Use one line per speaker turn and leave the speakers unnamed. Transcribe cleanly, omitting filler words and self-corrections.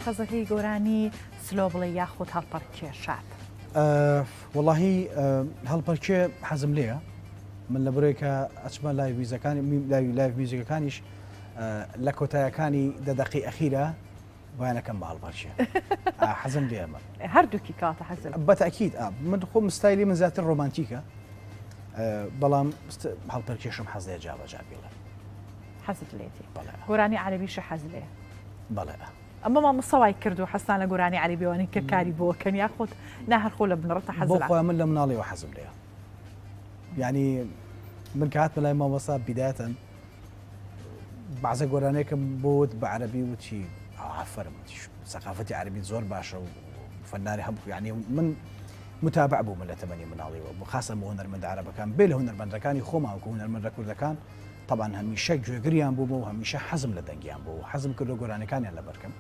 حەزەکەی گۆرانی slow بڵێی یاخود هەڵپەڕکێ شاد؟
وەڵاهی هەڵپەرکێ حەزم لێیە من لە برۆی کە ئەچمە live میوزەکانی live میوزیکەکانیش لە کۆتایەکانی دە دەقی ئەخیرە بایانەکەم بە هەڵپەرکێ حەزم لێ ئەمە
هەردووکی کاتە حەزم
بەتەکید من خۆم ستایلی من زیاتر ڕۆمانتیکە بەڵام هەڵپەرکێشم حەز لێ جابەجا بێڵێ
حەزت لێتی گۆرانی عەرەبیشە حەز لێ
بەڵێ.
ئەمە مامۆستا وای کردووە حەزتان لە گۆرانی عەرەبیەوە نیە کە کاری بۆ کەن یاخود نا هەر خۆ لە بنەڕەتە حەز
بۆ خۆیان من لە مناڵیەوە حەزم لێیە یعنی من کە هاتمە لای مامۆستا بیدایەتەن بەعزە گۆرانێکم بۆ وت بە عەرەبی وتی ئافەرم وتی سەقافەتی عەرەبی زۆر باشە و فەنانی هەبوو یعنی من متابع بووم لە تەمەنی مناڵیەوە بۆ خاصە بۆ هونەرمەندە عەرەبەکان بێ لە هونەرمەندەکانی خۆمان وەکو هونەرمەندە کوردەکان تەبعەن هەمیشە گوێگریان بوومە و هەمیشە حەزم لە دەنگیان بوو و حەزم کردووە گۆرانیەکانیان لەبەرکەم.